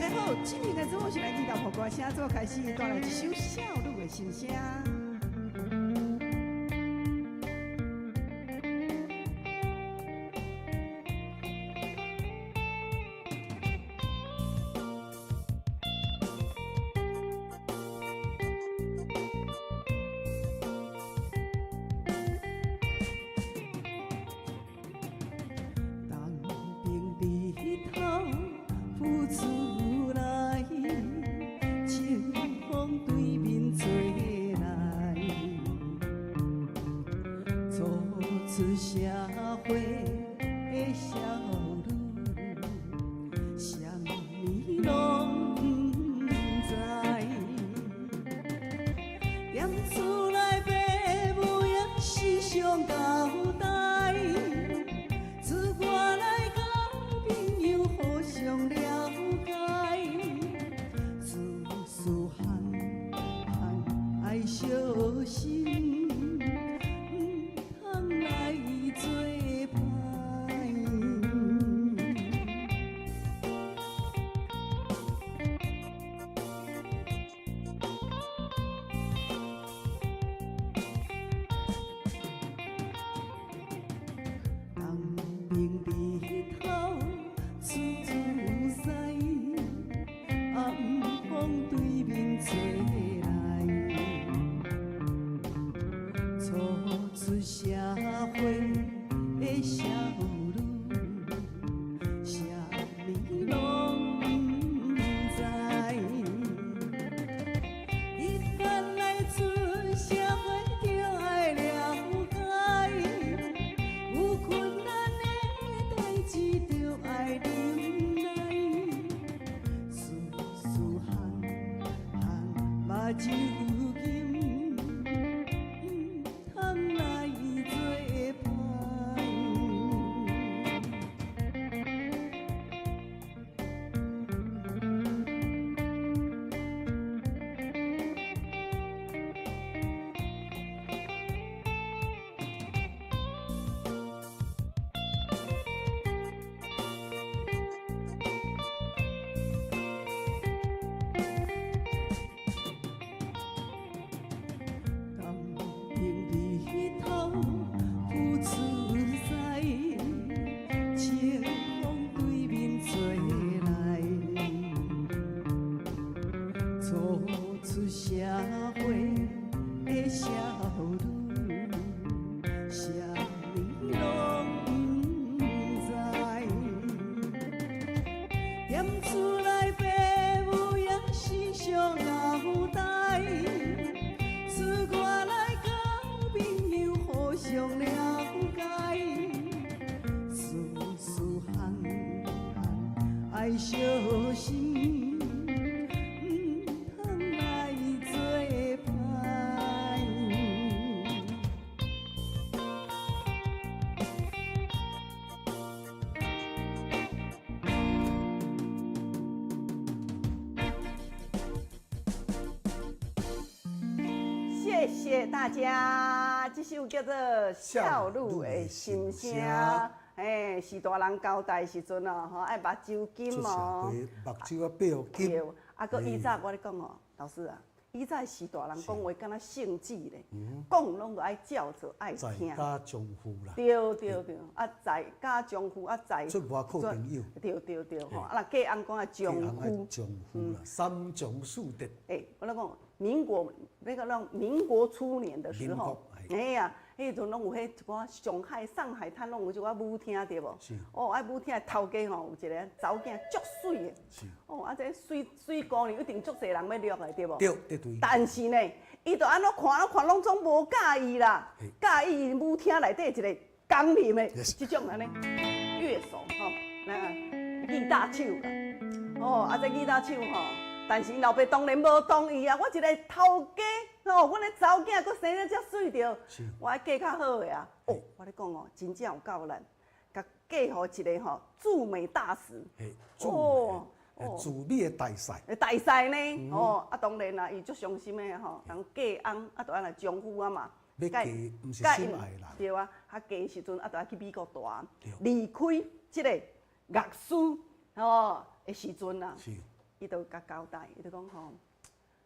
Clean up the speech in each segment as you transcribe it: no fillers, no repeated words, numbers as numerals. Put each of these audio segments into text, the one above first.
家好，這面的節目是來自豆婆歌聲做開始，帶來一首少女的心聲。東爿日頭浮出來，清風對面吹來，初出社會的少女，啥物攏毋知，踮厝內爸母也是上交代。出外來交朋友，互相了解，事事項項愛小心，毋通來做歹。東爿日頭出西，暗風對面吹來，初出社會的少女，啥物攏毋知。一旦來出社會，就愛了解，有困難的代誌，就愛忍耐，事事項項目睭金，毋通來做歹。東爿日頭浮出西，清風對面吹來，初出社會的少女，啥物攏毋知。踮厝內爸母也是上交代，出外來交朋友，互相了解，事事項項愛小心，毋通來做歹。謝謝大家，這首叫做《少女的心聲》，嘿，是大人交代的時陣哦，吼，愛目睭金出社哦，會目睭啊變金，對，啊，閣以早我咧講哦，老師啊，以早是大人講話敢若聖旨咧，講攏著愛照做愛在聽。家將夫啦，對對對，啊，在家將夫啊，在出外靠朋友。對對對，吼，啊，若嫁翁講啊嫁丈翁愛夫，丈夫啦，三從四德。欸，我咧講民國那個讓民國初年的時候，民國哎呀，彼陣攏有彼一寡上海上海灘攏有一寡舞廳對無？是。哦，啊舞廳的頭家吼有一個查某囝足媠的。哦，啊這媠媠姑娘一定足濟人欲掠的對無？對對對。但是呢，伊就按怎看看攏總無佮意啦，佮意𪜶舞廳內底一個鋼琴的，這種按呢樂手吼，那吉他手啦。哦，啊這吉他手吼，但是𪜶老爸當然無同意啊！我一個頭家，吼，阮的查某囝閣生得遮媠著，我愛嫁較好的啊！哦，我咧講哦，真正有夠力，共嫁予一個吼駐美大使，哦，駐美的大使，大使呢？哦，啊當然啦，伊足傷心的吼，人嫁翁啊，就按呢丈夫啊嘛，欲嫁毋是心愛的人，對啊，啊嫁的時陣啊，就愛去美國蹛，離開這個樂師吼的時陣啊。伊就共交代，伊就講吼，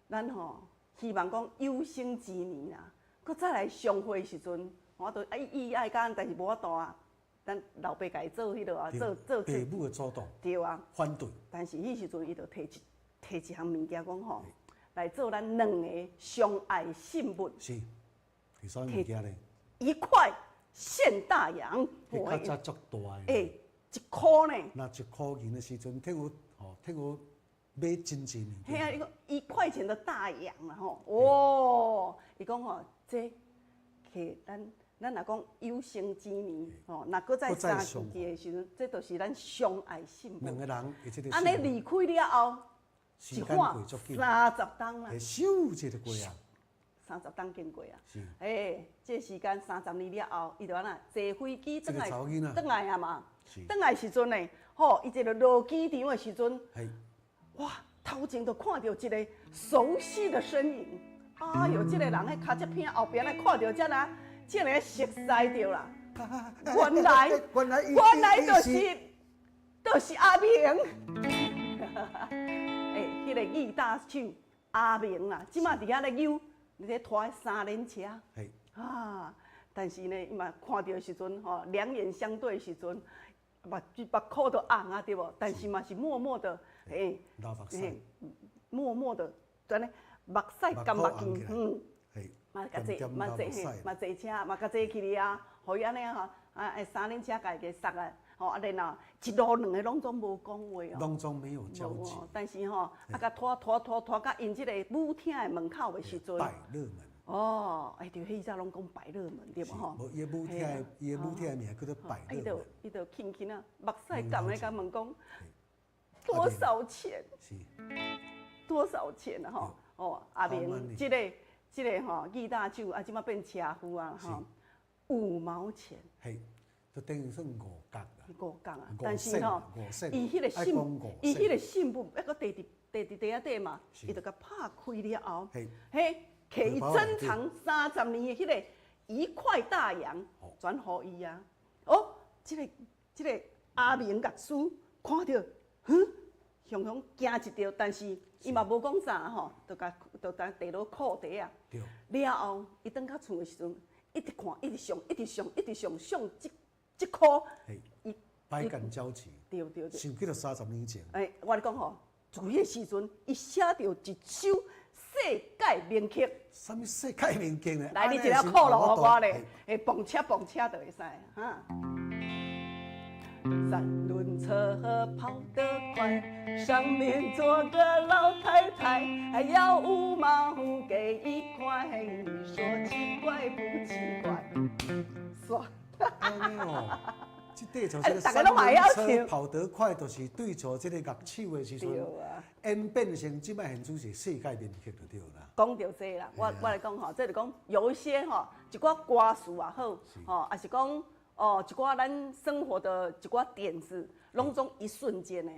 咱吼希望講有生之年啦，閣再來相會時陣，我都伊伊愛共，但是無法度啊。咱老爸共伊做彼落啊，做做爸母的阻擋，對啊，反對。但是彼時陣，伊就提一提一項物件講吼，來做咱兩个相愛信物。是，提啥物件咧？一塊現大洋。彼較早足大的。欸，一箍呢？若一箍銀的時陣，替我吼，替我買真濟物件。嘿啊，伊講一塊錢的大洋啦吼，哦，伊講吼，這摕咱。咱若講有生之年，吼，若閣再相見的時陣，這就是咱相愛信物。兩個人，按呢離開了後，一晃30冬啦。咻一下過啊！30冬經過啊！欸，這時間三十年了後，伊就按怎坐飛機轉來，轉來啊嘛。轉來時陣呢，吼，伊這个落機場的時陣，哇，頭前就看著一个熟悉的身影。哎喲，這个人彼跤這片後邊來看著遮爾。這个熟似著啦，原來原來原來就是阿明，欸，彼个義大手阿明啦，這馬佇遐咧扭，咧拖三輪車，啊，但是呢，伊嘛看著的時陣吼，兩眼相對的時陣，目目箍都紅啊，對無？但是嘛是默默的，欸，默默的，按呢目屎含目鏡，嗯。嘛共坐，嘛坐嘿，嘛坐車，嘛共坐去哩啊，予伊按呢吼，啊，三輪車共伊給塞啊，吼啊，然後一路兩个攏總無講話哦，攏總沒有交集。但是吼，啊，共拖拖拖拖到𪜶這个舞廳的門口的時陣，百樂門。哦，哎對，彼陣攏講百樂門對無吼？無，伊的舞廳，伊的舞廳名叫做百樂門。伊就輕輕啊，目屎含咧共問講，多少錢？多少錢啊？吼，哦，阿明，這个。這个吼，義大手啊，這馬變車夫啊，吼，5毛錢。嘿，就等於算五角啦。五角啊，但是吼，伊彼个信，伊彼个信物，抑閣提佇提佇袋仔底嘛，伊就共拍開了後，嘿，摕伊珍藏30年的彼个一塊大洋，轉予伊啊。哦，這个這个阿明樂師看著，哼，雄雄驚一跳，但是伊嘛無講啥吼，就共就共提落褲袋啊。了後，伊轉較厝的時陣，一直看，一直想，一直想，一直想，想這這箍，伊百感交集。對對對。想起著三十年前。欸，我咧講吼，就彼个時陣，伊寫著一首世界名曲。啥物世界名曲呢？來，你一下鼓落予我咧，會蹦車蹦車就會使哈。三輪車跑得快，上面坐個老太太，還要5毛給一塊，你說奇怪不奇怪？煞。哦，這塊就是三輪車跑得快，就是對著這個樂手的時陣，演變成這擺現主是世界名曲就對啦。講著這啦，我來講吼，這就講有一些吼，一寡歌詞也好，吼，抑是講。哦，一寡咱生活的一寡點子，攏總一瞬間的。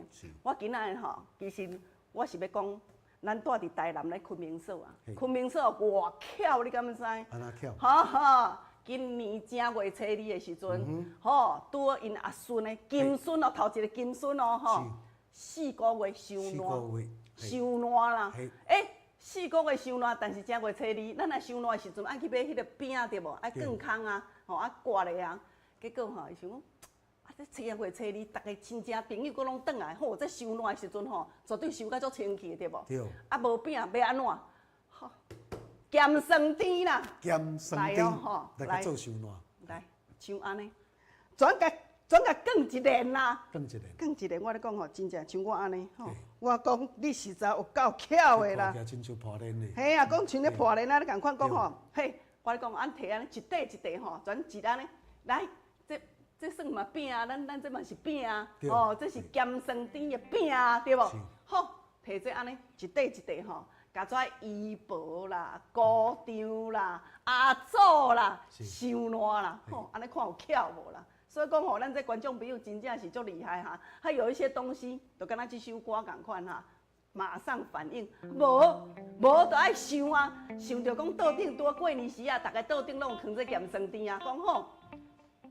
我今仔日吼，其實我是欲講，咱住佇台南咧昆明所啊，昆明所偌巧，你敢知？按怎巧？哈哈，今年正月初二的時陣，吼，拄好𪜶阿孫的金孫哦，頭一個金孫哦，吼，四個月收爛，收爛啦。欸，四個月收爛，但是正月初二，咱若收爛的時陣，愛去買彼個餅對無？愛灌空啊，吼，啊掛咧啊。結果吼，伊想講，啊，這正月初二，逐个親戚朋友閣攏轉來，吼，這收爛的時陣吼，絕對收甲足清氣的對無？對。啊，無餅欲按怎？吼，鹹酸甜啦。鹹酸甜吼，來做收爛。來，像按呢，轉共轉共卷一輪啦。卷一輪。卷一輪，我咧講吼，真正像我按呢吼。我講你實在有夠巧的啦。親像破鏈咧。嘿啊，講像咧破鏈啊，你仝款講吼，嘿，我咧講，按提按呢一塊一塊吼，轉一按呢，來。這算嘛餅啊，咱這嘛是餅啊，哦，這是鹹酸甜的餅啊，對無？好，提這按呢一塊一塊吼，共這姨婆啦、姑丈啦、阿祖啦、收爛啦，吼，按呢看有巧無啦？所以講吼，咱這觀眾朋友真正是足厲害哈，還有一些東西，就敢若這首歌仝款哈，馬上反應，無無就愛想啊，想著講桌頂拄過年時啊，逐个桌頂攏有囥這鹹酸甜啊，講好。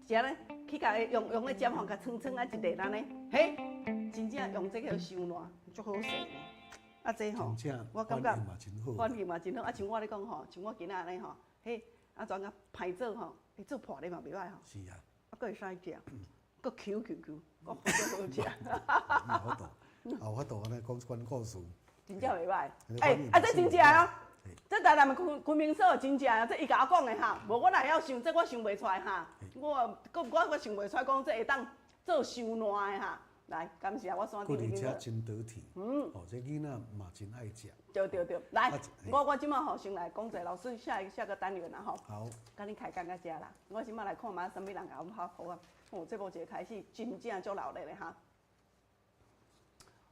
是按呢，去共伊用用彼針吼，共穿穿啊一個按呢，嘿，真正用這个收爛，足好勢呢。啊，這吼，我感覺反應嘛真好。啊，像我咧講吼，像我囡仔按呢吼，彼啊怎啊歹做吼，欸做破咧嘛袂歹吼。是啊。啊，閣會使食，閣 Q Q Q，閣好好食。有法度，有法度按呢講這款故事。真正袂歹。欸，啊，這真正哦，這台南的昆昆明嫂真正啊，這伊共我講的哈，無我哪會曉想，這我想袂出來哈。我，閣我想袂出來講這會當做收爛的哈。來，感謝我山頂。而且真得體。哦，這囡仔嘛真愛食。對對對，來，我這馬吼先來講者老師下一下個單元啦吼。好。佮你開講到這啦，我這馬來看覓啥物人共阮拍好啊。哦，這部一個開始真正足熱鬧的哈。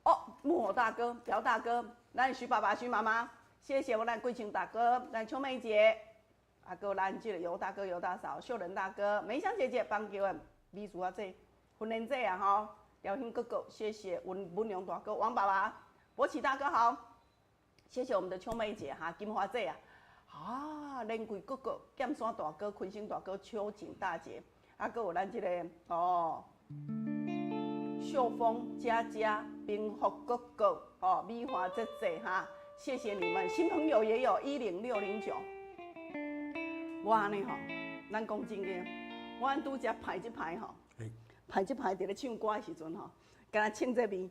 哦，木偶大哥、姚大哥，咱徐爸爸、徐媽媽，謝謝我咱桂清大哥，咱秋妹姐，啊，閣咱這個尤大哥、尤大嫂、秀仁大哥、梅香姐姐幫叫的美術啊姐、訓練姐啊吼。廖興哥哥，謝謝文文良大哥、王爸爸、博奇大哥好，謝謝我們的秋妹姐哈，金花姐啊，啊，連貴哥哥、劍山大哥、坤星大哥、秋錦大姐，啊，閣有咱這個哦，秀峰、佳佳、平福哥哥，哦，美華姐姐哈，謝謝你們，新朋友也有10609，我按呢吼，咱講真的，我按拄才排這排吼。排這排佇咧唱歌的時陣吼，敢若唱這味，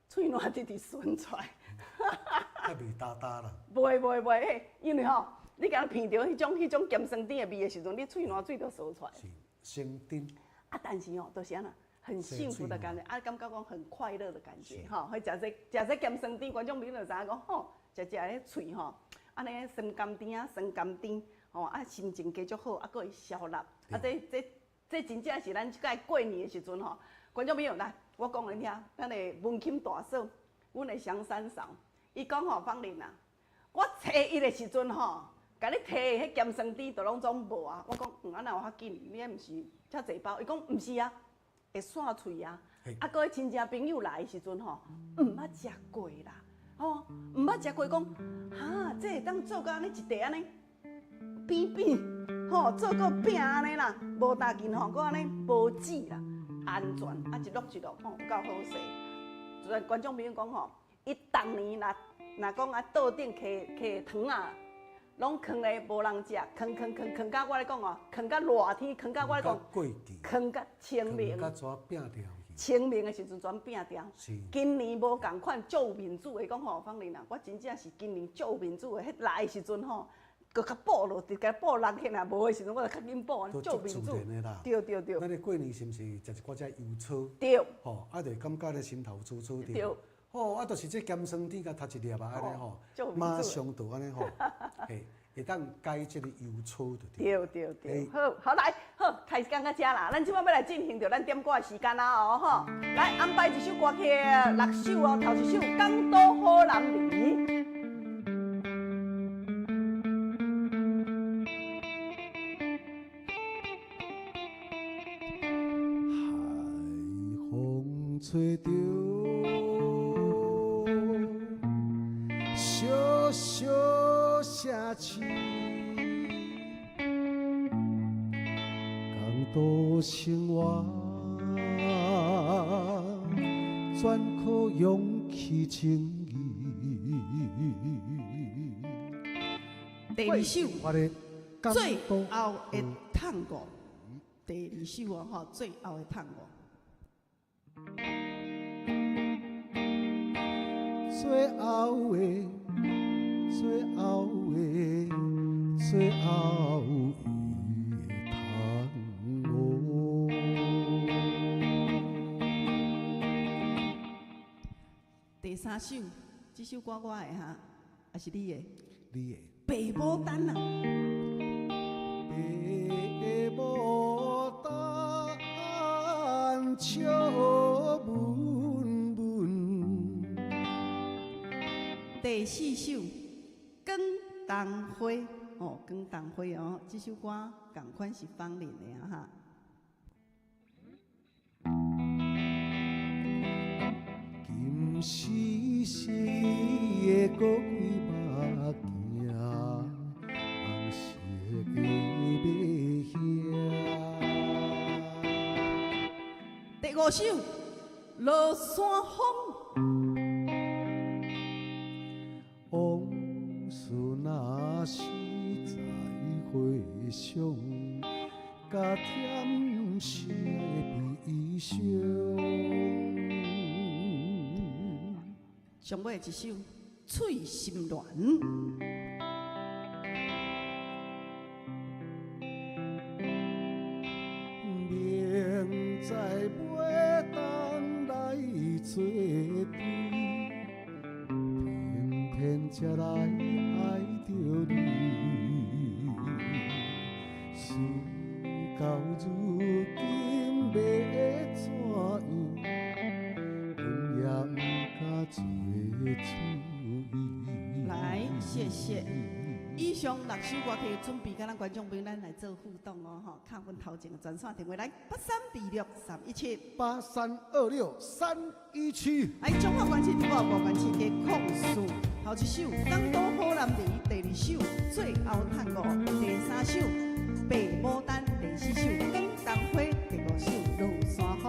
喙瀾直直順出來。較袂焦焦啦。袂袂袂，因為吼，你敢若聞著彼種鹹酸甜的味的時陣，你喙瀾水就澇出來。是，酸甜。啊，但是吼，就是按怎，很幸福的感覺，啊，感覺講很快樂的感覺，吼。彼食這食這鹹酸甜，觀眾朋友就知影講吼，食食彼喙吼，按呢酸甘甜啊，酸甘甜，吼啊，心情加足好，啊，閣會消納，啊，這。這真正是咱這擺過年的時陣吼，觀眾朋友來，我講予恁聽，咱的文欽大嫂，阮的祥三嫂，伊講吼，芳玲啊，我初一的時陣吼，共你提的彼鹹酸甜都攏總無啊。我講，啊哪有遐緊？你彼毋是遮濟包？伊講毋是啊，會散喙啊。啊，閣彼親戚朋友來的時陣吼，毋捌食過啦，吼，毋捌食過，講哈，這會當做甲按呢一塊按呢扁扁。吼，做個餅按呢啦，無焦緊吼，閣按呢無脂啦，安全啊，一落一落吼，有夠好勢。就觀眾朋友講吼，伊逐年若若講啊，桌頂摕摕糖仔，攏囥咧無人食，囥囥囥囥到我咧講哦，囥到熱天，囥到我咧講，囥到清明，清明的時陣全變掉。今年無仝款，足有面子的講吼，芳玲啊，我真正是今年足有面子的，彼來的時陣吼。閣較補落，直接補人去，若無的時陣，我就較緊補，足面子。對對對。咱咧過年是毋是食一寡這油酥？對。吼，啊，就感覺咧心頭酥酥的。對。吼，啊，就是這鹹酸甜共讀一粒啊，按呢吼，馬上就按呢吼，嘿，會當解這個油酥就對。對對對。好，好來，好，開始講到這啦。咱這擺欲來進行著咱點歌的時間啦哦吼。來安排一首歌曲，六首哦，頭一首《港都好男兒》。吹著小小城市，港都生活全靠勇氣情義。第二首，最後的探戈。第二首哦，吼，最後的探戈。最後的，最後的，最後的探戈。第三首，這首歌我的哈，還是你的？你的。白牡丹啊。白牡丹，笑文文。第四首《广东花》哦，《广东花》哦，這首歌仝款是芳玲的啊哈。金絲絲的孤归目镜，红色的马靴。第五首《落山风》。事若是再回想，佮甜心的悲伤。上尾一首《翠心恋》。明知袂当来做对，偏偏才来爱著你。事到如今欲怎样，阮也毋敢做主意。來，謝謝。以上六首歌曲準備，佮咱觀眾朋友咱來做互動哦，吼，敲阮頭前的專線電話來8326317，8326317。來，中華關係五五關係加04，頭一首《港都好男兒》，第二首《最後探戈》，第三首《白牡丹》，第四首《廣東花》，第五首《落山風》，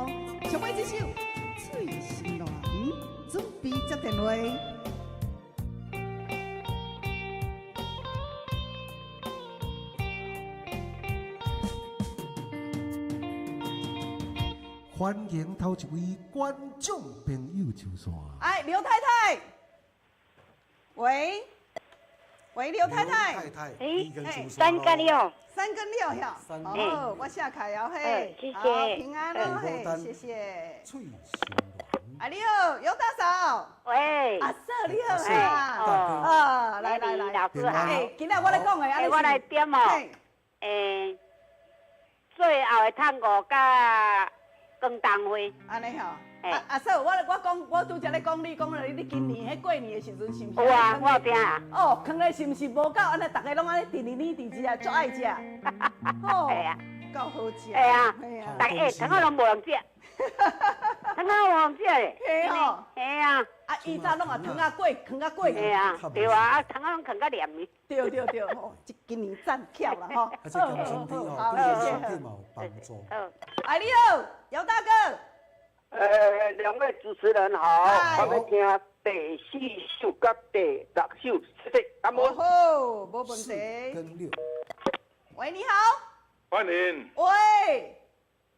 上尾這首《翠心戀》，準備接電話。歡迎頭一位觀眾朋友上線。哎，劉太太，喂，喂，劉太太，太太，欸，三跟六，三跟六呀，哦，我下凱哦，嘿，謝謝，平安哦，嘿，謝謝。翠心啊，你好，尤大嫂。喂，阿嫂你好啊，啊，來來來，老師好。欸，今仔我咧講的，我來點哦，欸，最後的探戈佮廣東話。按呢吼，阿阿嫂，我我講，我拄才咧講你講咧，你今年彼過年的時陣是毋是？有啊，我有聽啊。哦，囥咧是毋是無夠？按呢，逐家攏按呢，甜膩膩佇遮，足愛食。哦，係啊，夠好食。係啊，逐個糖仔攏無人食，糖仔無人食咧。係哦。係啊。啊，以前攏啊糖仔粿，囥仔粿。係啊，對啊，啊糖仔攏囥較黏哩。對對對，吼，這今年讚巧啦吼。啊，這健身體吼，對身體嘛有幫助。好。哎，你好，姚大哥。兩位主持人好，我欲聽第四首佮第六首，謝謝，感恩。好，無問題。四跟六。喂，你好。歡迎。喂。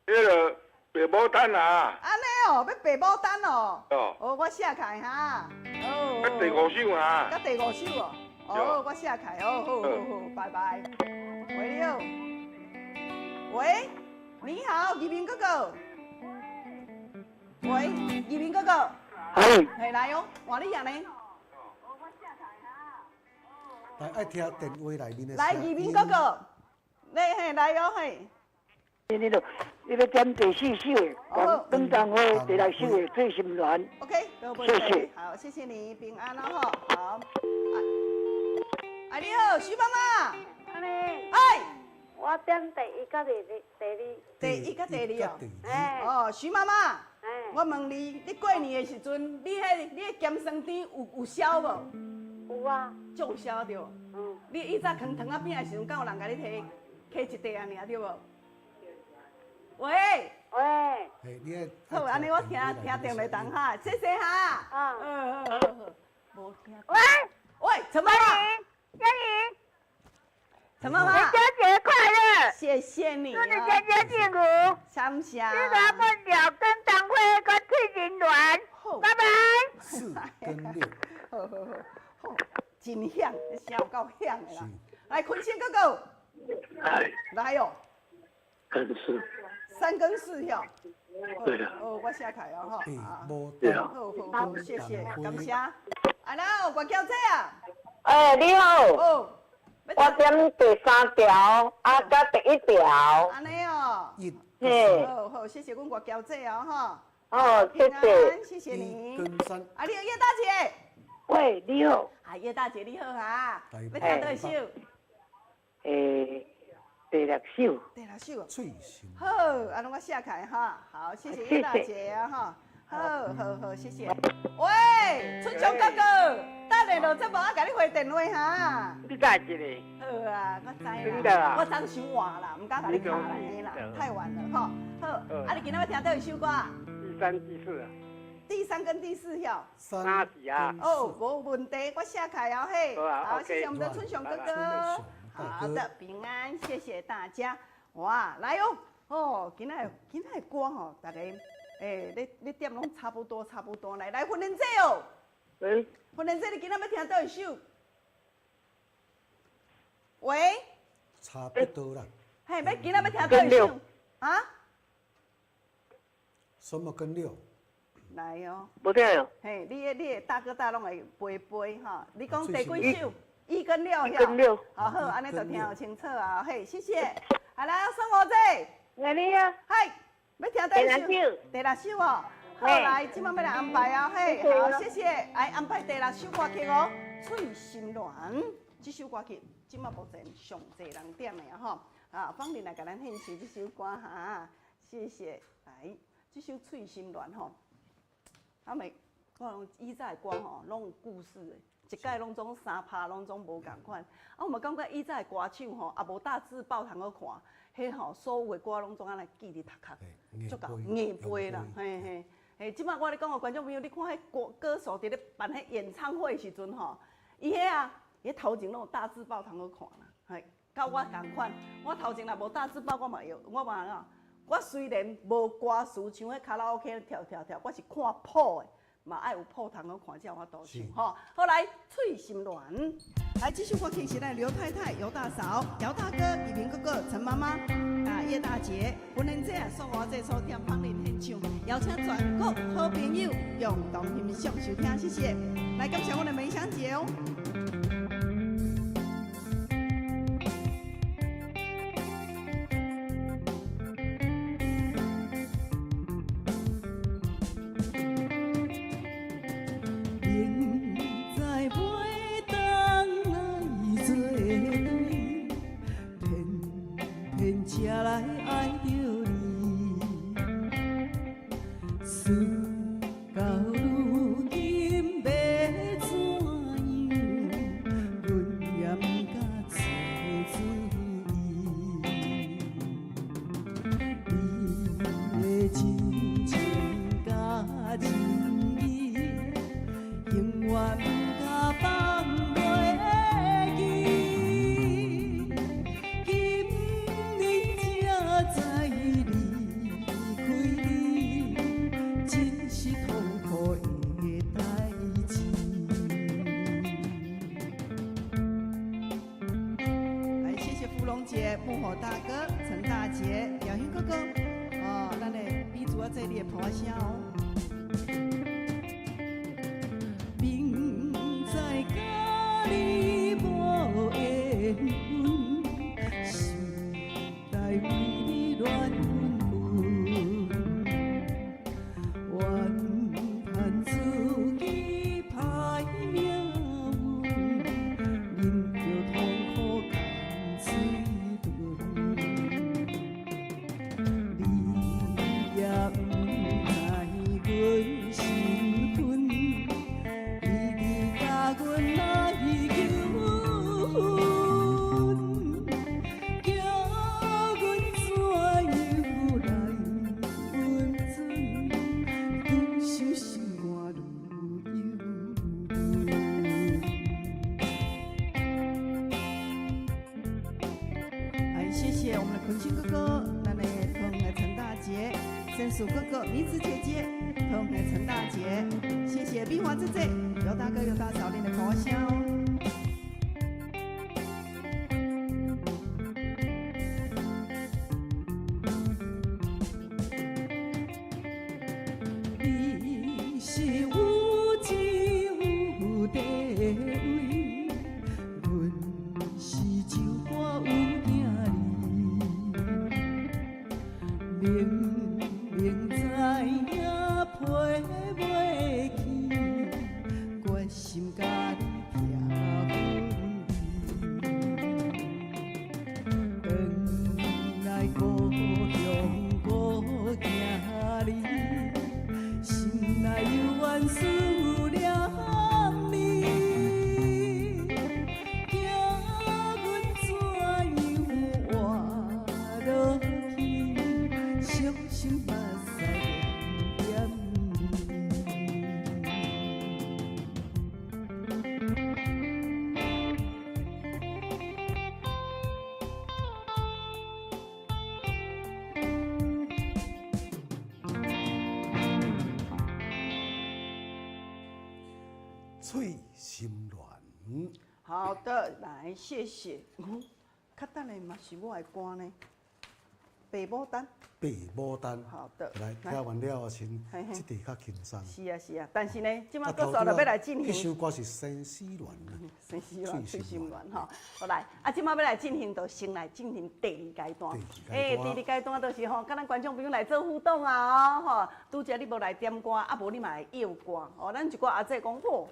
彼个白牡丹啊。按呢哦，欲白牡丹哦。哦。哦，我寫開哈。哦。佮第五首啊。佮第五首哦。哦，我寫開哦，好好好，拜拜。喂，你好。喂，你好，宜民哥哥。喂，宜民哥哥。嘿。嘿，來哦，換你贏呢。來，愛聽電話內面的。來，宜民哥哥，來嘿，來哦嘿。你都，你欲點第四首的《廣東花》，第六首的《翠心戀》。 OK，謝謝。好，謝謝你，平安了吼。好。哎，你好，徐媽媽。哎。我點第一佮第二，第二。第一佮第二哦。哎。哦，徐媽媽。我問你，你過年的時陣，你彼你的鹹酸甜有燒無？有啊。足有燒對無？嗯。你以前囥糖仔餅的時陣，敢有人共你提摕一塊仔爾對無？喂。喂。好，按呢我聽聽電話當哈，謝謝哈。嗯。嗯嗯嗯。無聽。喂。喂，陳媽媽。嘉玲。陳媽媽。元宵節快樂。謝謝你。祝你家家幸福。謝謝。這個半條跟黨徽跟翠金鑾。拜拜。四跟六。好好好，好，真響，聲有夠響的啦。來，坤星哥哥。來。來哦。跟四。三跟四哟。對啊。哦，我寫開哦，吼。對啊。好好好，謝謝，感謝。啊，來，郭小姐啊。哎，你好。哦。我點第三條，啊，佮第一條。按呢哦。嘿。好好，謝謝阮郭小姐哦，吼。哦，謝謝。謝謝你。跟三。啊，你好，葉大姐。喂，你好。啊，葉大姐你好哈。欲聽佗一首？欸，第六首。第六首。翠心。好，按呢我寫開哈。好，謝謝葉大姐啊，哈。好好好，謝謝。喂，春強哥哥，等下落節目我共你回電話哈。你知一个？好啊，我知啦。我昨傷晚啦，毋敢共你敲啦，嘿啦，太晚了吼。好，啊，你今仔欲聽佗一首歌？第三、第四啊。第三跟第四票。三是啊。哦，無問題，我寫開哦嘿。好，謝謝我們的春雄哥哥。好的，平安，謝謝大家。哇，來哦，哦，今仔今仔的歌吼，大家欸，你你點攏差不多，差不多。來來，訓練姐哦。喂。訓練姐，你今仔欲聽佗一首？喂。差不多啦。嘿，欲今仔欲聽佗一首？啊？什麼跟六？來哦。無聽哦。嘿，你的大哥大攏會背背吼。你講第幾首？一跟六。一跟六。好好，按呢就聽清楚啊。嘿，謝謝。好來，宋娥姐。來你啊。嗨，欲聽佗一首？第六首哦。好，來，這擺欲來安排哦。嘿，好，謝謝。來安排第六首歌曲哦，《翠心戀》這首歌曲，這擺目前上濟人點的吼。啊，芳玲來共咱獻唱這首歌哈，謝謝。來，這首《翠心戀》吼，啊咪，我講以前的歌吼，攏有故事的，一擺攏總三拍攏總無仝款。啊，我嘛感覺以前的歌手吼，也無大字報通好看，彼吼所有的歌攏總按呢記佇頭殼，足夠硬背啦，嘿嘿。嘿，這擺我咧講予觀眾朋友，你看彼歌歌手佇咧辦彼演唱會的時陣吼，伊彼啊，伊頭前攏有大字報通好看啦，嘿。佮我仝款，我頭前若無大字報，我嘛會，我嘛按怎？我雖然無歌詞，像彼卡拉 OK 跳跳跳，我是看譜的，嘛愛有譜通好看才有法度唱吼。好來，翠心戀，來這首歌曲是咱劉太太、尤大嫂、姚大哥、李平哥哥、陳媽媽、啊葉大姐、溫蓮姐送我這首點芳玲獻唱，邀請全國好朋友共同欣賞收聽，謝謝。來感謝阮的梅香姐哦。明知袂當來做對，偏偏才來愛著你。事到如今欲怎樣？阮也毋敢做主意。你的真情佮真意，永遠共放袂記。今年才知離開你，真是痛苦的代誌。來，謝謝芙蓉姐、木火大哥、陳大姐、姚興哥哥，哦，咱的美珠仔這裡的伴聲哦。明知佮你無緣分，心內為你亂紛紛，怨嘆自己歹命運，忍著痛苦含嘴唇。你也毋知阮身份，一直共阮來求婚，叫阮怎樣來允准？愈想心肝愈憂。來，謝謝我們的坤星哥哥，咱的桃園的陳大姐、陳樹哥哥、米子姐姐，桃園的陳大姐，謝謝美華姐姐、劉大哥、劉大嫂，恁的歌聲哦。你是有錢有地位，阮是酒館有囝兒。明明知影批袂去，決心共你好的，來，謝謝。較等下嘛是我的歌呢，白牡丹。白牡丹。好的。來，聽完了後，先這題較輕鬆。是啊是啊，但是呢，這馬閣煞著欲來進行。這首歌是生死戀啊。生死戀，翠心戀吼。好來，啊，這馬欲來進行，就先來進行第二階段。欸，第二階段就是吼，佮咱觀眾朋友來做互動啊，吼，拄才你無來點歌，啊無你嘛會唱歌。哦，咱一寡阿姐講，吼，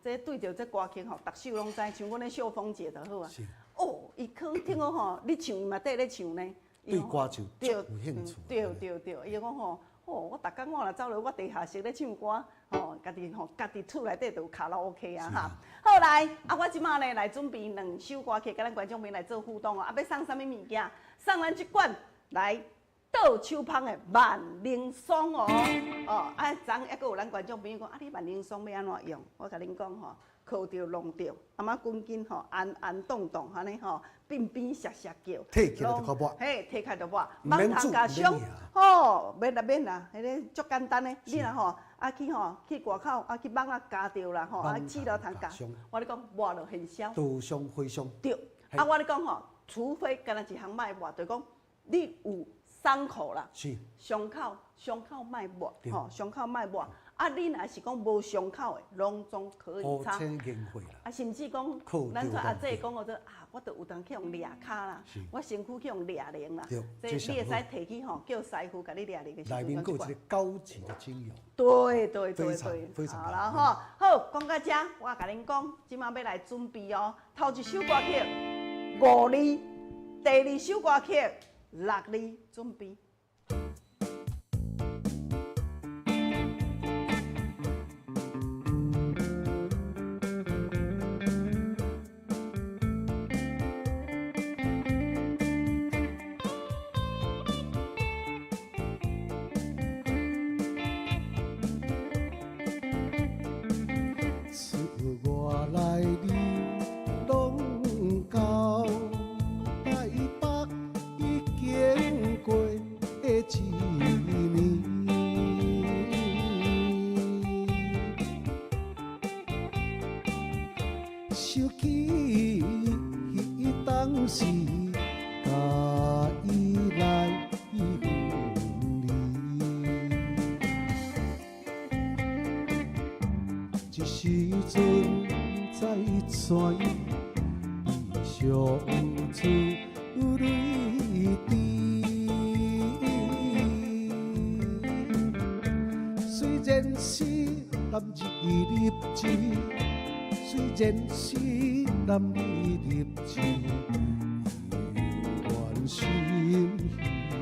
這對著這歌曲吼，逐首攏知，像阮的秀芳姐就好啊。哦，伊可聽講吼，你唱伊嘛綴咧唱呢。對歌就足有興趣。對對對，伊就講吼，吼，我逐工我若走落，我地下室咧唱歌，吼，家己吼，家己厝內底就有卡拉 OK 啊哈。好來，啊，我這馬呢來準備兩首歌曲，佮咱觀眾朋友來做互動哦。啊，欲送啥物物件？送咱這罐來倒手芳的萬能霜哦。哦，啊，昨昏猶閣有咱觀眾朋友講，啊，你萬能霜欲按怎用？我共恁講吼。靠著弄著，阿媽緊緊吼，按按動動，按呢吼，變變聲聲叫，提起來就較抹，嘿，提起來就抹，毋免煮，加霜，吼，免啦免啦，彼个足簡單的，你若吼，啊去吼，去外口啊去網仔咬著啦吼，啊刺蝟蟲咬，我咧講抹落現消，刀傷火傷，對，啊我咧講吼，除非干焦一項莫抹，就是講你有傷口啦，傷口傷口莫抹，吼，傷口莫抹。啊，你若是講無傷口的，攏總可以擦。啊，甚至講，咱做阿姐講做啊，我都有當去予掠跤啦，我身軀去予掠零啦。這你會使提去吼，叫師傅共你掠零的時陣。內面閣有一个高級的精油。對對對對，好啦吼，好，講到這，我共恁講，這馬欲來準備哦。頭一首歌曲五字，第二首歌曲六字，準備。想起當時佮伊來分離，這時陣再轉悲傷出淚滴。雖然是男兒立志，雖然是男兒立志，犹原心稀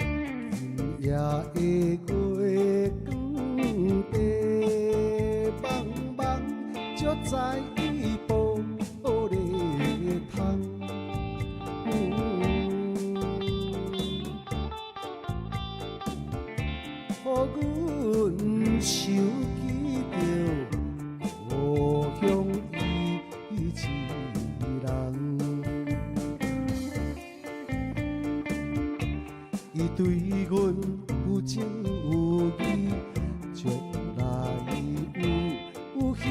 微。今夜的月光白茫茫，照在玻璃窗。予阮想起著故鄉伊一人。伊對阮有情有義，將來有希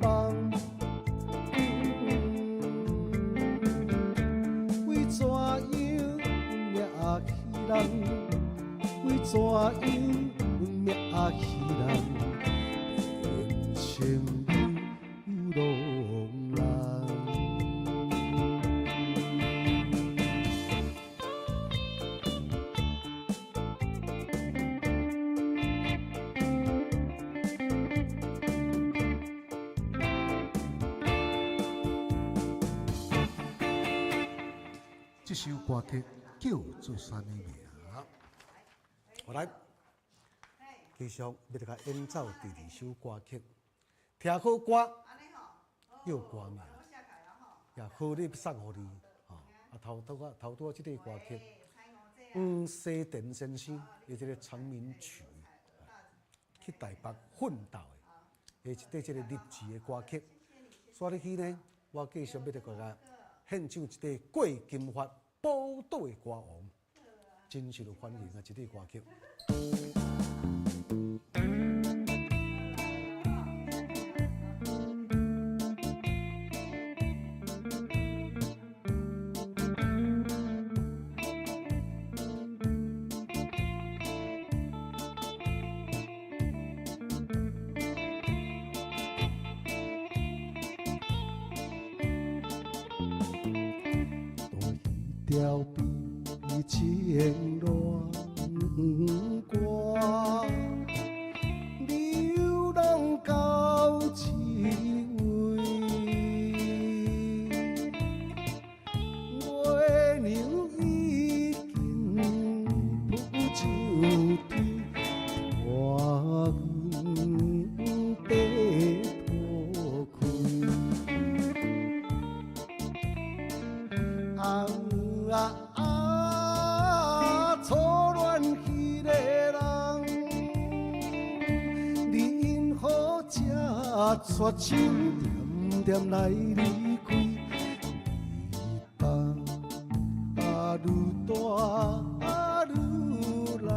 望。為怎樣命彼人？為怎樣命彼人？變成流浪人。這首歌曲叫做啥物名？我來繼續欲來演奏第二首歌曲。聽好歌，叫歌名，也好，你送予你吼。啊，頭拄仔頭拄仔這个歌曲，黄西田先生的這个長眠曲，去台北奮鬥的，的一塊這个勵志的歌曲。煞入去呢，我繼續欲來共大家獻唱一塊郭金發寶島的歌王，真受歡迎的一塊歌曲。条悲情恋歌，流浪到这位，月娘已经浮上天，拖阮地拖开。啊啊啊！初恋彼个人，你因何这绝情恬恬来离开？越放啊愈大啊愈来，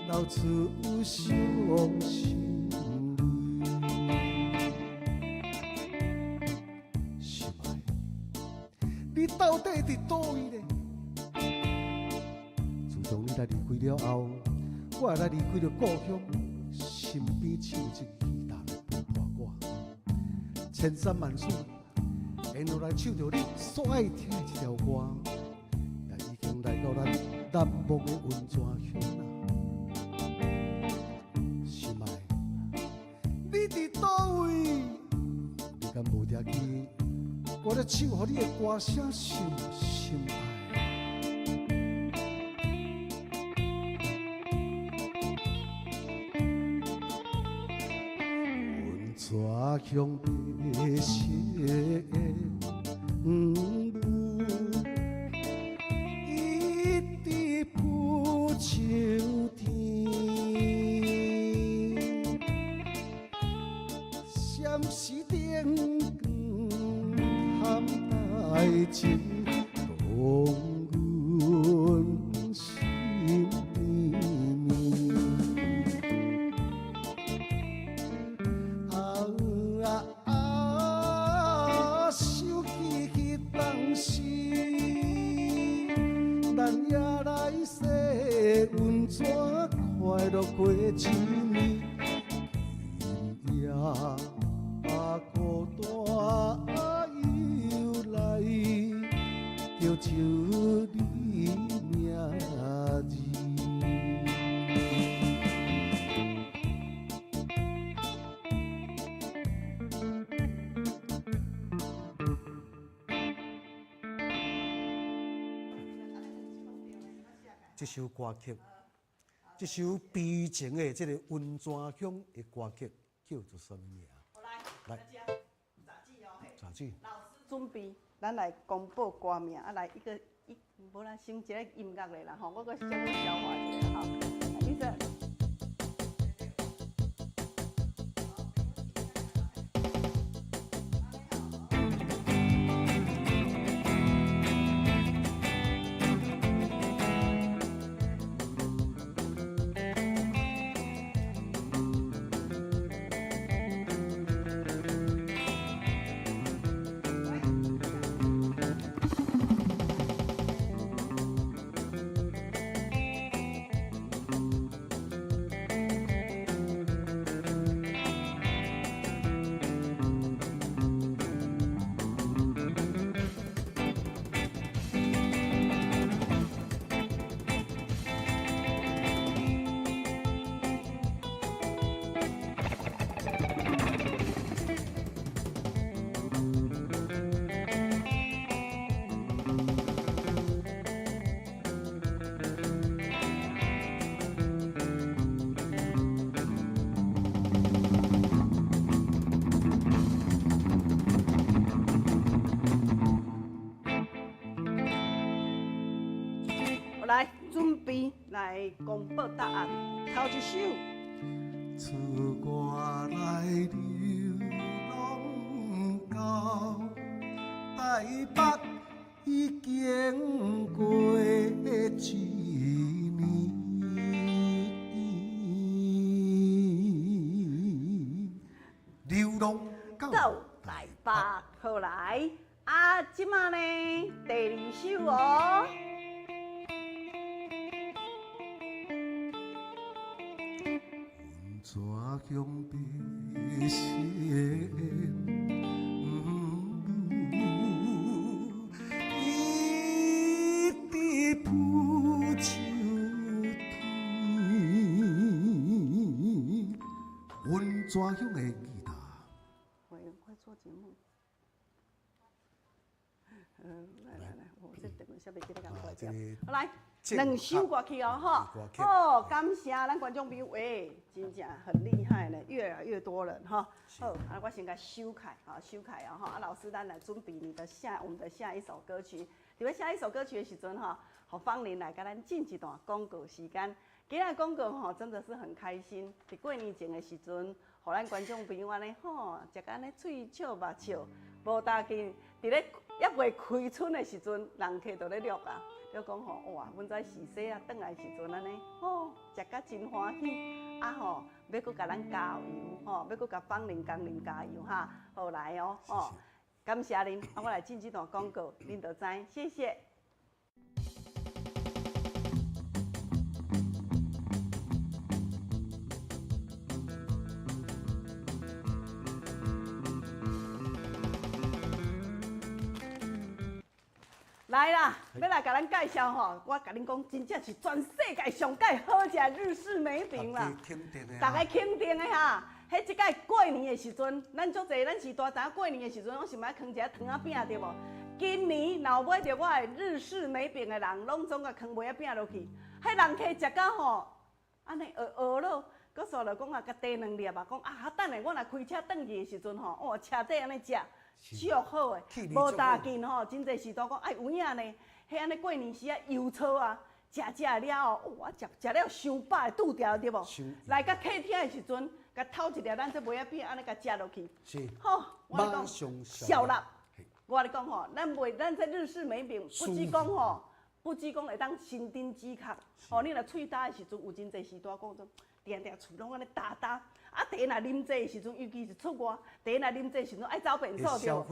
流出伤心泪。心爱，你到底伫佗位呢？自从你来离开了后，我也来离开了故乡，身边唱一支吉他来陪伴我，千山万水，沿路来唱著你所爱听的这条歌，也已经来到咱难忘的温泉乡啦。心爱，你伫佗位？你敢无听见？我咧唱予你的歌声，深深爱。温泉乡白色的云雾，一直浮上天，闪时灯光含代情，动阮心绵绵。啊啊啊！想起彼当时，咱也来洗温泉，快乐过一暝。今夜孤单又来，叫出你名字。这首歌曲，这首悲情的这个温泉乡的歌曲叫做啥物名？来，杂志。准备，咱来公布歌名，啊，来一个一，无啦，先一个音乐咧啦吼，我阁先消化一下吼。医生。備來公布答案。頭一首。出歌來流浪到台北，已經過一年。流浪到台北，好來，啊，這馬呢，第二首哦。温泉鄉白仙母，伊佇浮秋天，温泉鄉的吉他。我快做節目。來來來，我這電話袂記得共掛掉。好來，兩首歌曲哦，吼，好，感謝咱觀眾朋友，欸，真正很厲害呢，越來越多人哈。好，啊，我先共收起，哈，收起哦，吼，啊，老師，咱來準備你的下，我們的下一首歌曲。佇咧下一首歌曲的時陣，吼，予芳玲來共咱進一段廣告時間。今仔廣告吼，真的是很開心。佇過年前的時陣，予咱觀眾朋友按呢，吼，食甲按呢喙笑目笑，無焦緊。佇咧猶未開春的時陣，人客就咧錄啊，就講吼，哇，阮知時勢啊，轉來時陣按呢，吼，食甲真歡喜，啊吼，欲閣共咱加油，吼，欲閣共芳玲工人加油哈，好來哦，吼，感謝恁，啊，我來進這段廣告，恁就知，謝謝。來啦，欲來共咱介紹吼，我共恁講，真正是全世界上蓋好食的日式梅餅啦，逐家肯定的哈。彼這擺過年的時陣，咱足濟，咱序大知影過年的時陣，攏想欲囥一下糖仔餅對無？今年若有買著我的日式梅餅的人，攏總共囥梅仔餅落去，彼人客食甲吼，按呢學學囉，閣煞就講啊，共提兩粒啊，講啊，等下我若開車轉去的時陣吼，哦，車底按呢食。足好的，無焦緊吼，真濟序大講，哎，有影呢，彼按呢過年時啊，油醋啊，食食了後，哇，食食了傷飽會拄著對無？來到客廳的時陣，共偷一粒咱這梅仔餅，按呢共食落去，吼，我咧講，消納，我咧講吼，咱賣咱這日式梅餅，不只講吼，不只講會當生津止渴，吼，你若喙焦的時陣，有真濟序大講做，定定喙攏按呢焦焦。啊，茶若啉濟的時陣，尤其是出外，茶若啉濟時陣愛走便所對無？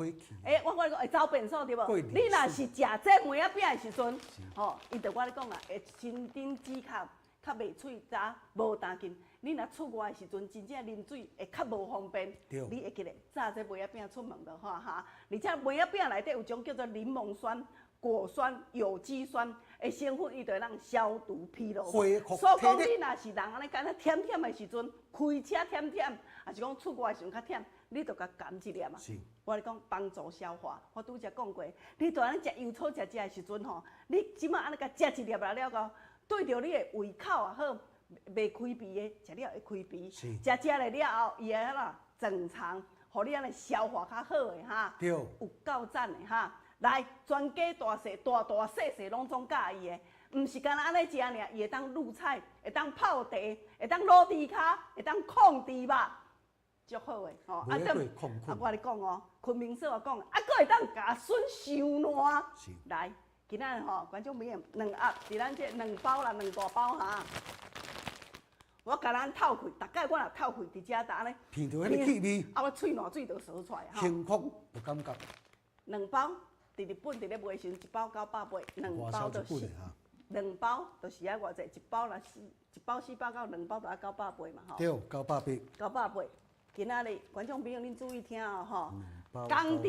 欸，我跟你講會走便所對無？你若是食這梅仔餅的時陣，吼，伊就我咧講啦，會生津止渴，較袂喙焦，無焦緊。你若出外的時陣，真正啉水會較無方便，你會記咧紮這梅仔餅出門就好哈。而且梅仔餅內底有種叫做檸檬酸。果酸、有機酸的成分，伊就會當消毒疲勞。所以講，你若是人按呢，敢若忝忝的時陣，開車忝忝，抑是講出外的時陣較忝，你就共含一粒嘛。我咧講幫助消化，我拄才講過，你著按呢食油醋食食的時陣吼，你這馬按呢共食一粒來了後，對著你的胃口也好，袂開胃的，食了會開胃，食食了了後，伊會按怎正常，予你按呢消化較好的哈。有夠讚的哈。來，全家大細、大大細細攏總佮意的，毋是干焦按呢食爾，伊會當滷菜，會當泡茶，會當滷豬跤，會當炕豬肉，足好的吼。啊，啊，我咧講哦，昆明嫂講，啊，閣會當共筍收爛。來，今仔日吼，觀眾朋友兩盒，佇咱這兩包啦，兩大包哈。我共咱透氣，逐擺我若透氣佇遮逐按呢，聞著彼个氣味，啊，我喙瀾水就趖出來吼。幸福有感覺。兩包。佇日本佇咧賣時陣，一包980，兩包就是兩包就是愛偌濟，一包若四一包490，兩包就愛980嘛吼。對，980。980，今仔日觀眾朋友恁注意聽哦吼，工廠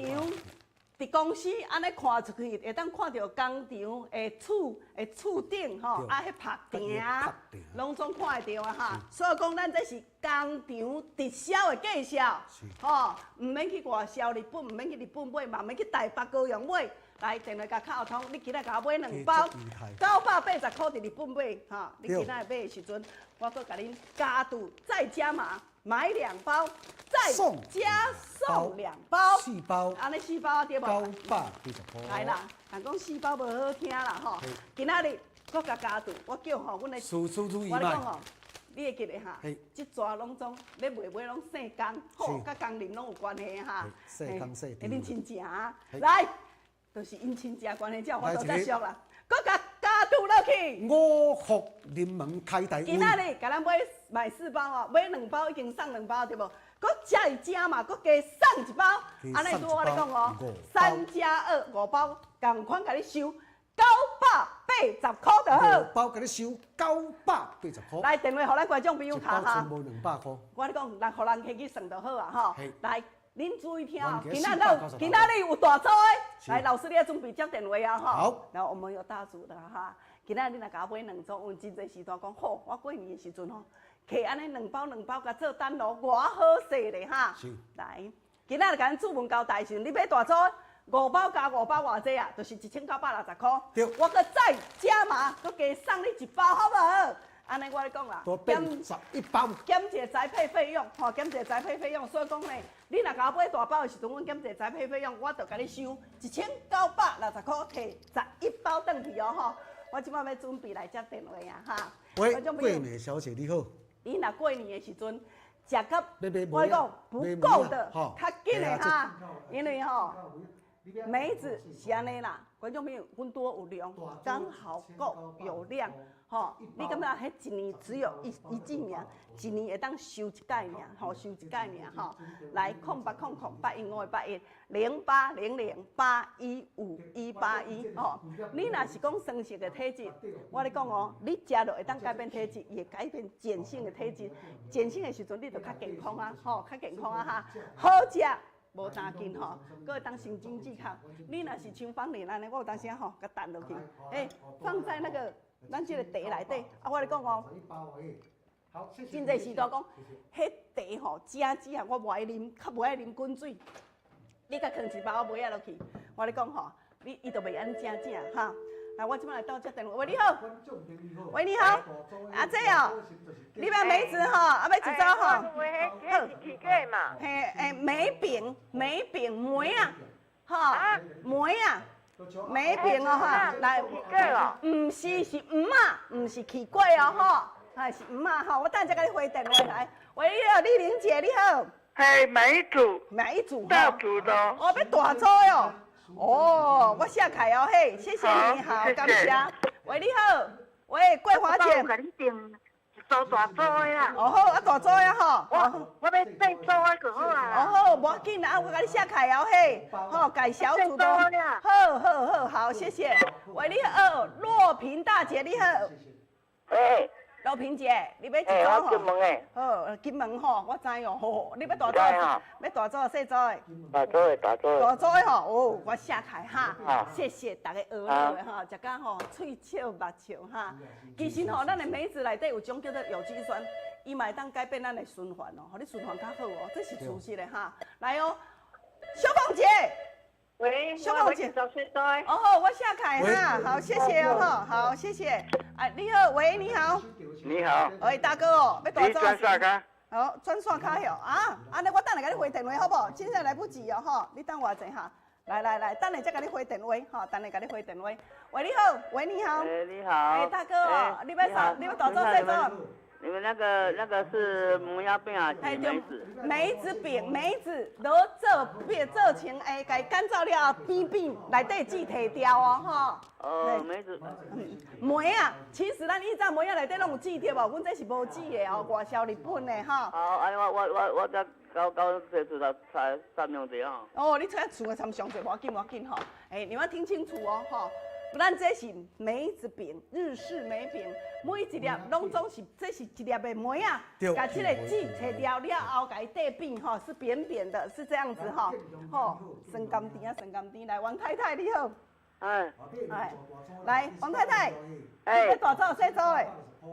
佇公司按呢看出去，會當看著工廠的厝的厝頂吼，啊，彼曝埕，攏總看會著啊哈。所以講，咱這是工廠直銷的介紹，吼，毋免去外銷日本，毋免去日本買，嘛毋免去台北高雄買。來，電話共敲通，你今仔共我買兩包，980塊佇日本買，吼，你今仔買的時陣，我閣共恁加注再加碼，買兩包，再加送兩包，四包，按呢四包對無？980塊。來啦，人講四包無好聽啦，吼，今仔日。閣共加注，我叫吼，阮的，事事如意。我咧講吼，你會記得哈？這逝攏總咧賣買攏姓江，吼，佮江林攏有關係哈。姓江姓恁親情啊，來，就是𪜶親情關係，才有法度遮俗啦。閣共加注落去。五福臨門開大運。今仔日共咱買買四包哦，買兩包已經送兩包對無？閣食一食嘛，閣加送一包。按呢拄我咧講哦，3加2五包，仝款共你收980箍就好。五包共你收九百八十箍。來電話予咱觀眾朋友敲哈。一包賰無200箍。我咧講，來予人客去算就好啊吼。來，恁注意聽哦，今仔日今仔日有大組的，來老師你要準備接電話啊吼。好。然後我們有大組的哈，今仔日你若共我買兩組，阮真濟時段講好，我過年的時陣吼，摕按呢兩包兩包共做單囉，偌好勢咧哈。是。來，今仔日共咱主問交代時陣，你買大組五包加五包偌濟啊？就是1960箍。對。我閣再加碼，閣加送你一包，好無？按呢我咧講啦，減11包，減一個宅配費用，吼，減一個宅配費用。所以講呢，你若共我買大包的時陣，阮減一個宅配費用，我就共你收1960箍，提十一包轉去哦，吼。我這擺欲準備來接電話啊，哈。喂，桂美小姐你好。你若過年的時陣，食甲我講不夠的，較緊的哈，因為吼梅子是按呢啦，觀眾朋友，阮多有量，剛好夠有量。吼，你感覺彼一年只有一季爾，一年會當收一擺爾，吼，收一擺爾，吼。來，08008158，0800815181，吼。你若是講酸性的體質，我咧講哦，你食落會當改變體質，伊會改變鹼性的體質，鹼性的時陣你就較健康啊，吼，較健康啊哈。好食無擔緊吼，閣會當神經質較。你若是像芳蓮按呢，我有當時吼，共澹落去，欸，放在那個。咱這個茶內底，啊，我咧講哦，真濟時段講，彼茶吼，食之後我無愛啉，較無愛啉滾水。你共囥一包梅仔落去，我咧講吼，你伊就袂按呢正正哈。來，我這擺來倒接電話。喂，你好。喂，你好。阿姐哦，你欲梅子吼，啊欲一組吼。好。起果嘛。嘿，欸，梅餅，梅餅，梅仔，吼，梅仔。梅餅哦哈，來，毋是是黃仔，毋是起果哦吼，係是黃仔吼，我等下才共你回電話來。喂，你好，麗玲姐，你好。嘿，買一組。買一組。大組的。哦，欲大組哦。哦，我寫開哦嘿，謝謝你，好，感謝。喂，你好，喂，桂華姐。做大組的啦。哦好，啊大組的吼。我欲細組的就好啊。哦好，無要緊啦，啊我共你寫開哦嘿，吼改小組的。好好好好，謝謝。喂，你好，若萍大姐你好。喂。若萍姐，你欲一組吼？我金門的。好，金門吼，我知哦，吼，你欲大組？欲大組細組的？大組的，大組的。大組的吼，哦，我寫開哈，謝謝大家學好的吼，食甲吼喙笑目笑哈。其實吼，咱的梅子內底有種叫做有機酸，伊嘛會當改變咱的循環哦，予你循環較好哦，這是事實的哈。來哦，小鳳姐。喂，小鳳姐。哦好，我寫開哈，好，謝謝哦，好，謝謝。哎，你好，喂，你好。你好。喂，大哥哦，欲大組。你轉線卡。好，轉線卡喲啊！按呢我等下共你回電話好無？真正來不及哦，吼！你等我一下哈。來來來，等下才共你回電話，吼，等下共你回電話。喂，你好，喂，你好。哎，你好。哎，大哥哦，你欲啥？你欲大組細組？你們那個是梅仔餅啊？是梅子。梅子餅，梅子攞做變做成會，共乾燥了後扁扁，內底籽提掉哦，吼。哦，梅子。梅仔，其實咱以前梅仔內底攏有籽對無？阮這是無籽的哦，外銷日本的哈。好，按呢我我我我才交交這厝頭參參兩者吼。哦，你出厝的參上濟，無要緊無要緊吼。欸，你們要聽清楚哦，吼。咱這是梅子餅，日式梅餅，每一粒攏總是，這是一粒的梅仔，共這個籽切掉了後，共伊塊扁吼，是扁扁的，是這樣子吼，吼，酸甘甜啊，酸甘甜，來，王太太你好，哎，哎，來，王太太，哎，你欲大組細組的？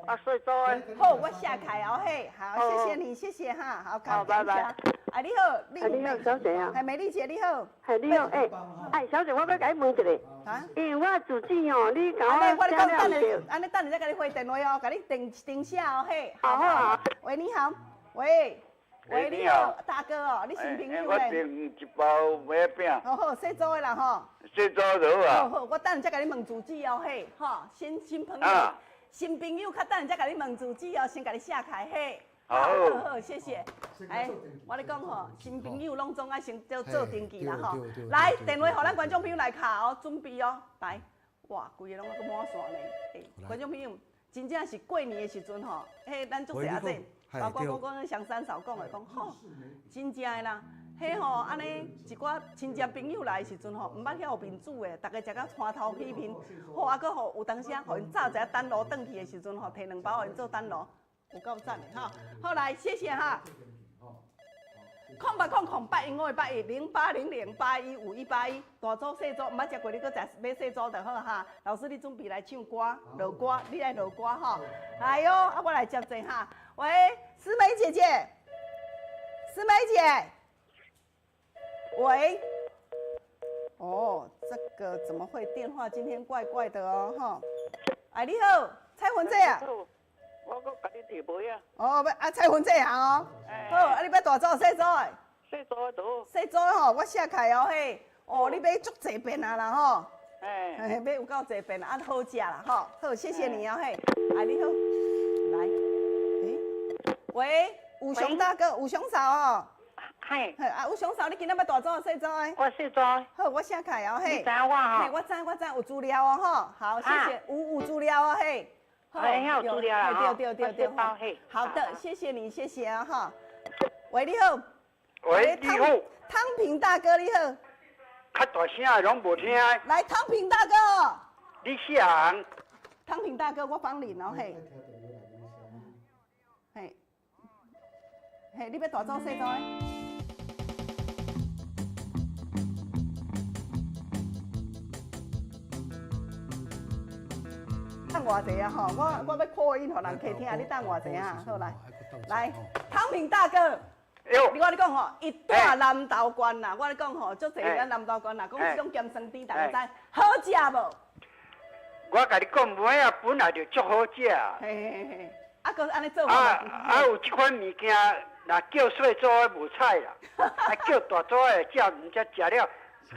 啊，細組的。好，我寫開哦嘿，好，謝謝你，謝謝哈，好，好，拜拜。哎，你好，你好，小姐啊，係美麗姐你好，係你好，欸，哎，小姐，我欲共你問一下，啊，因為我住址哦，你共我寫了毋對，按呢等下再共你回電話哦，共你定定寫哦嘿。好好。喂，你好，喂，喂，你好，大哥哦，你新朋友我咧？订一包麦饼。好好，细组的啦吼。细组就好啊。好好，我等下才共你问住址哦，嘿，吼，新新朋友，新朋友，较等下才共你问住址哦，先共你写开嘿。好，好好，谢谢。哎，我咧讲吼，新朋友拢总爱先做做登记啦吼。来，电话予咱观众朋友来敲哦，准备哦，来，哇，规个拢阁满线呢。欸，观众朋友，真正是过年的时阵吼，彼咱足济阿姐，包括我讲香山嫂讲的，讲吼，真正的啦，彼吼按呢一寡亲戚朋友来的时阵吼，毋捌遐有面子的，逐家食甲山头起面，吼啊，阁吼有当时啊，予𪜶早一下等炉转去的时阵吼，提两包予𪜶做等炉。有够赞的哈！好来，谢谢哈。080081五一八一，0800815181，大组细组，毋捌食过，你阁食买细组就好哈。老师，你准备来唱歌，落歌，你来落歌哈。来哟，啊，我来接坐哈。喂，思美姐姐，思美姐，喂，哦，这个怎么会电话今天怪怪的哦？哈，哎，你好，蔡文姐啊。我阁共你提杯啊！哦，欲啊，蔡芬这行哦。好，啊，你欲大组细组的？细组的多。细组的吼，我写开哦嘿。哦，你买足济遍啊啦吼。哎。买有够济遍啊，好食啦吼。好，谢谢你哦嘿。哎，你好，来。欸，喂，武雄大哥，武雄嫂哦。嘿。啊，武雄嫂，你今仔欲大组还是细组的？我细组。好，我写开哦嘿。你知我吼？嘿，我知，我知，有资料哦吼。好，谢谢，有资料哦嘿。哎，有资料啦，对对对对，好的，谢谢你，谢谢啊哈。喂，你好。喂，你好。汤平大哥，你好。较大声的拢无听。来，汤平大哥。你啥人？汤平大哥，我芳玲哦嘿。嘿，嘿，你欲大组细组的？等偌济啊吼，我欲扩音，予人客听。你等偌济啊？好来，来，汤平大哥，你我咧讲吼，伊住南投县啦，我咧讲吼，足济咱南投县啦，讲这种咸酸甜，大家知好食无？我共你讲，糜仔本来就足好食。嘿嘿嘿，啊，阁按呢做法。啊啊，有这款物件，若叫细组的无彩啦，啊叫大组的食，毋才食了。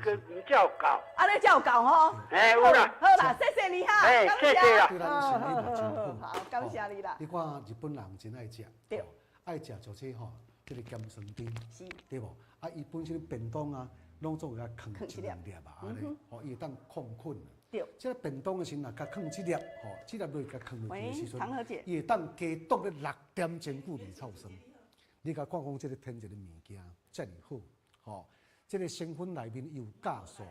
个毋才有够，按呢才有够吼。哎，有啦，好啦，谢谢你哈，哎，谢谢啦。对咱身体嘛真好，好，感谢你啦。你看日本人真爱食，对，爱食就这吼，这个咸酸甜，是，对无？啊，伊本身便当啊，拢总会共囥一两粒啊，按呢，吼，伊会当控困。对。这个便当的时阵，若共囥这粒，吼，这粒落去共囥落去的时阵，伊会当加冻咧六点钟久袂臭酸。你共看讲这个添一个物件，遮尔好，吼。这个成分内面伊有酵素，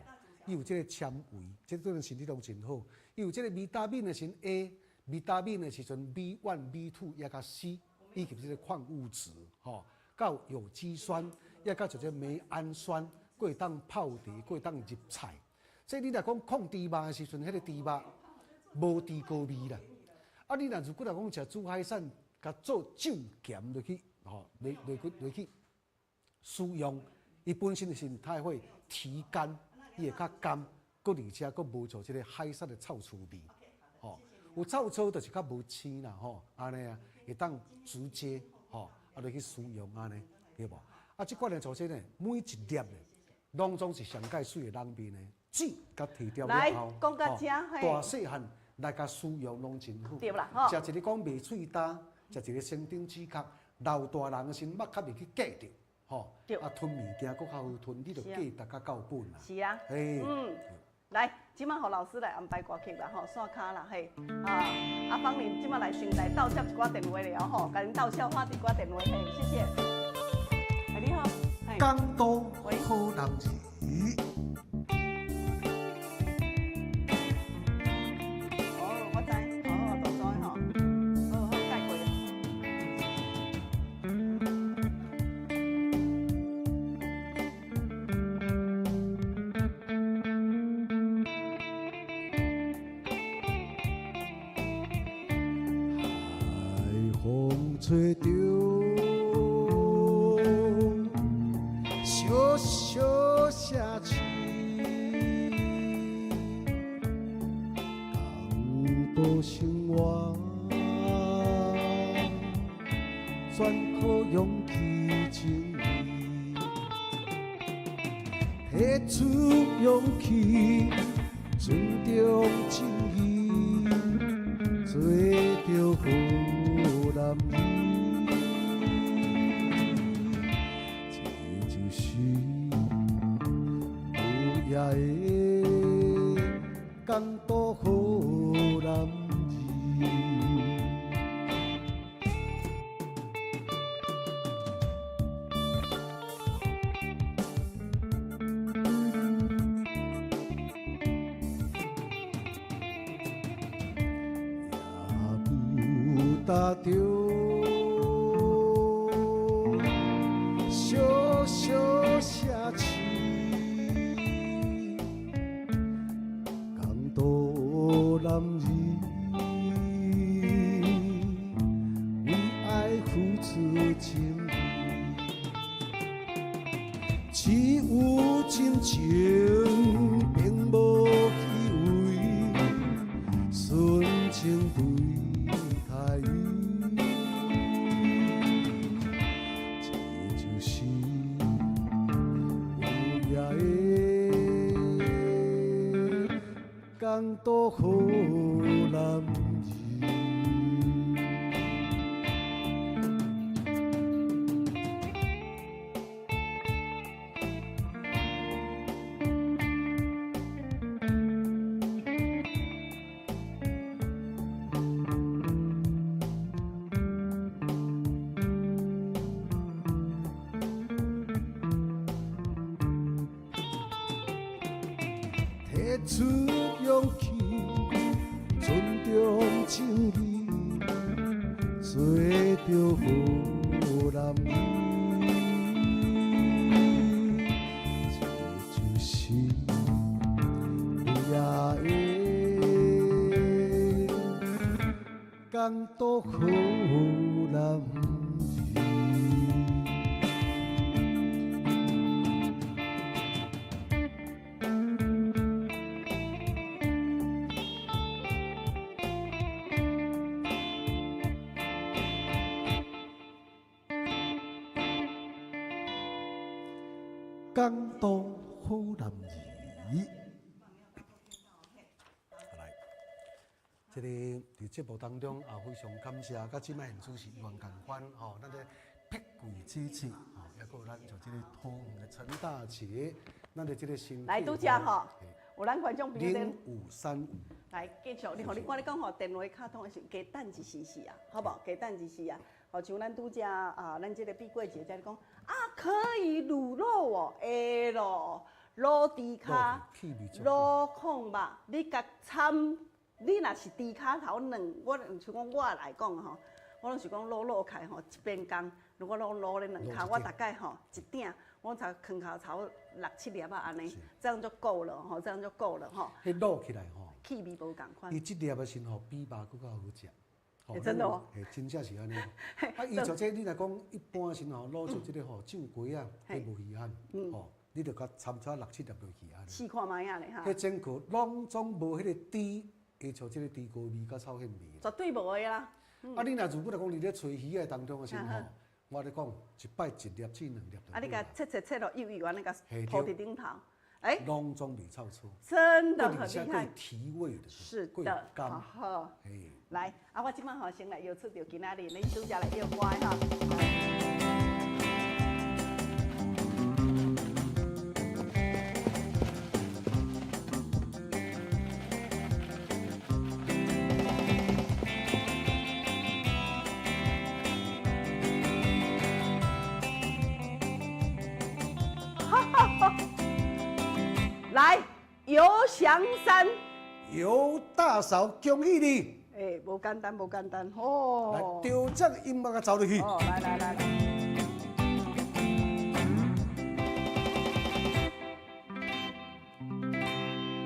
伊有这个纤维，这对咱身体拢真好。伊有这个维他命的时 A，维他命的时阵 B1、B2 也佮 C，以及这个矿物质，吼，佮有有机酸，也佮一个梅氨酸，阁会当泡茶，阁会当入菜。所以你若讲控猪肉的时阵，彼个猪肉无猪膏味啦。啊，你若如果若讲食煮海产，共做酱咸落去，吼，落落去落去使用。伊本身是它会提甘，伊会较甘，阁而且阁无做这个海产的臭醋味，吼，有臭醋就是较无腥啦，吼，按呢啊，会当直接吼，啊落去使用按呢，对无？啊，这款的措施呢，每一粒呢，拢总是上盖媠的人面的籽佮提掉了后，大细汉来共使用拢真好。对啦，吼。食一个讲袂喙焦，食一个生长止咳，老大人的时阵肉较袂去夹著。吼，啊吞物件阁较好吞，你就价值较够本啦。是啊，嗯，来，这摆予老师来安排歌曲啦，吼，线跤啦，嘿，啊，阿芳玲这摆来先来斗接一寡电话了吼，共𪜶斗笑话一寡电话，嘿，谢谢。哎，你好，港都好男儿。哦，我知，哦，大组的吼，好好盖过。海风吹着，小小城市，港都生活，全靠勇气情义，提出勇气，尊重正义，做著好男儿。这就是有影的港都好男儿。也不搭著小小城市，港都男儿为爱付出情义，只有真情，并无虚伪，纯情对待伊，这就是有影的港都好男儿。提出勇气，尊重正义，做著好男儿。这就是有影的港都好男儿。港都好男儿。来，这个伫节目当中也非常感谢，佮这摆现主持袁共款吼，咱的碧桂姐姐吼，也阁有咱就这个桃园的陈大姐，咱的这个新来拄才吼，有咱观众朋友0535，来继续，你吼，你看你讲吼，电话敲通的时候，加等一时时啊，好无？加等一时啊。吼，像咱拄才啊，咱这个碧桂姐姐咧讲啊，可以卤肉哦，会咯，卤猪跤，卤控肉，你共掺，你若是猪跤头两，我像讲我来讲吼，我拢是讲卤卤开吼，一边工，如果拢卤咧两跤，我大概吼一鼎，我才囥头头六七粒仔按呢，这样就够了吼，这样就够了吼。彼卤起来吼，气味无仝款。伊这粒的时吼，比肉阁较好食。真的哦，嘿，真正是按呢。啊，伊就这你若讲一般时吼，卤做这个吼酱鸡仔，彼无鱼餡，吼，你就共掺差六七粒落去按呢。试看觅仔咧哈。彼整个拢总无彼个猪，会像这个猪膏味佮臭腥味。绝对无的啦。啊，你若如果来讲伫咧炊鱼仔当中的时吼，我咧讲一摆一粒至两粒。啊，你共切切切落幼幼按呢共铺伫顶头，欸，拢总袂臭臭。真的很厉害。提味的，是的，好。来，啊，我这摆吼先来邀请著今仔日恁拄才来约歌的哈。来，游翔山，游大嫂，恭喜你！欸，无简单，无简单，吼！来，调这个音乐共走入去。哦，来来来来。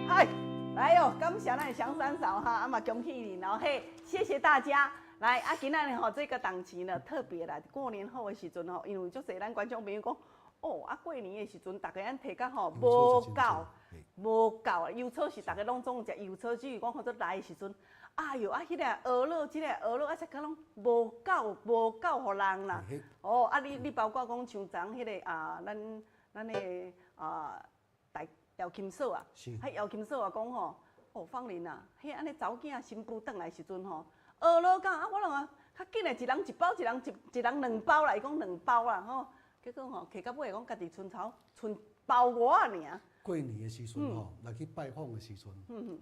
嗨，来哟，感谢咱的翔山嫂哈，啊嘛恭喜你，然后嘿，谢谢大家。来，啊，今仔日吼这个档期呢特别啦，过年后的时阵吼，因为足济咱观众朋友讲，哦，啊过年的时阵，逐家按提甲吼无够，无够，油草是逐家拢总食油草，只是讲吼，来的时阵，哎喲，啊，彼个蚵仔，這個蚵仔啊，才敢攏無夠，無夠予人啦。哦，啊，你包括講像昨彼個啊，咱的啊大姚琴嫂啊，彼姚琴嫂啊講吼，哦，芳玲啊，彼按呢查某囝新婦轉來時陣吼，蚵仔講啊，我攏啊，較緊的，一人一包，一人兩包啦，伊講兩包啦吼，結果吼，摕到尾講家己賰頭賰包外爾。過年的時陣吼，來去拜訪的時陣，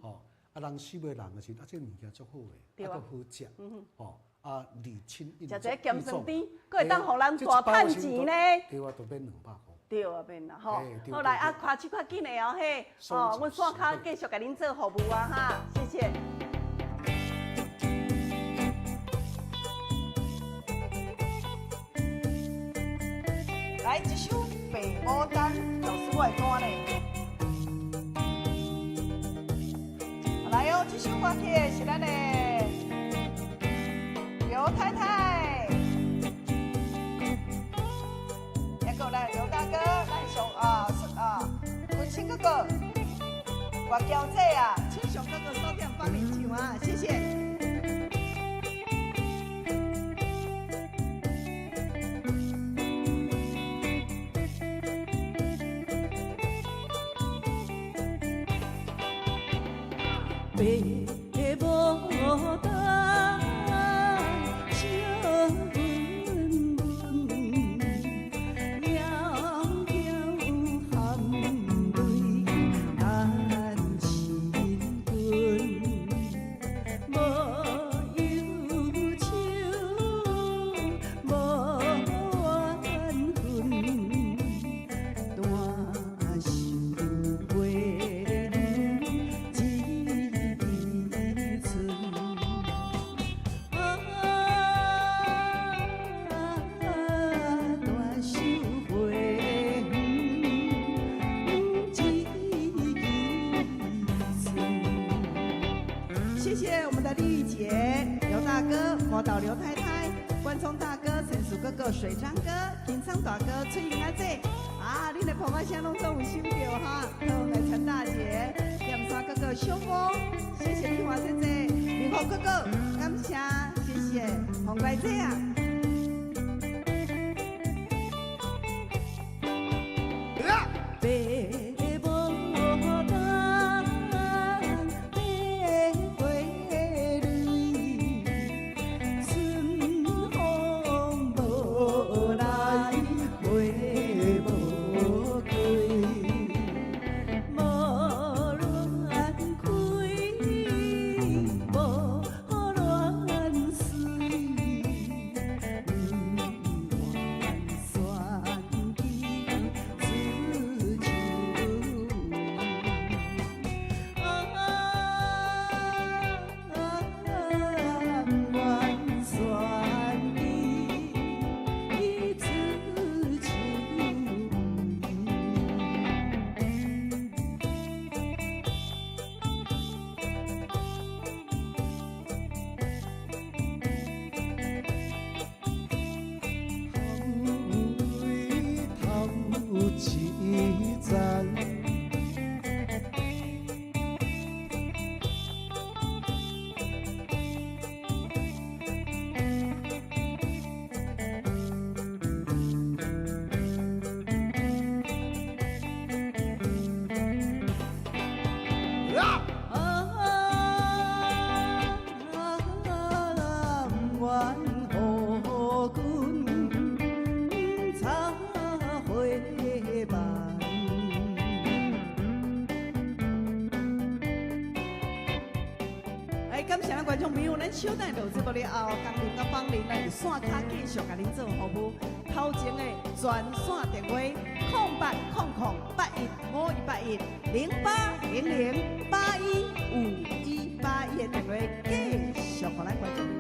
吼，啊人收的人的時陣，啊這個物件足好的，啊閣好食，吼，啊禮輕食一个鹹酸甜，閣會當予人大趁錢呢。對啊，都免200箍。對啊，免啦，吼。好來啊，跤手較緊的哦，嘿，哦，阮線跤繼續共恁做服務啊，哈，謝謝。來一首《白牡丹》，就是我的歌呢。來哦，這首歌曲是咱的劉太太，還有咱劉大哥，咱上啊啊，文清哥哥，我嬌姐啊，春雄哥哥收點幫你唱啊，謝謝。白牡丹，笑温温，迢迢含淚等親君，無憂愁，無怨恨，斷袖花一寸。啊，斷袖花一寸。謝謝我們的麗姐、劉大哥、魔導劉太太、關聰大哥、陳叔哥哥、水章哥、金昌大哥、崔英阿姐，啊，恁的捧花聲攏總有收到哈。好，來陳大姐、劍山哥哥、小峰，謝謝麗華姐姐、明宏哥哥，感謝，謝謝洪乖姐啊。白牡丹，白花蕊，春風無來，花無開，無亂開，無亂水，不願選枝出樹。啊，不願選枝出樹。含淚頭一層。啊，不願予君插花瓣。哎，感謝咱觀眾朋友，咱小等下落節目了後，江林佮芳玲，咱佇線跤繼續共恁做服務。頭前的專線電話：0800815181，0800815181的電話，繼續予咱觀眾朋友。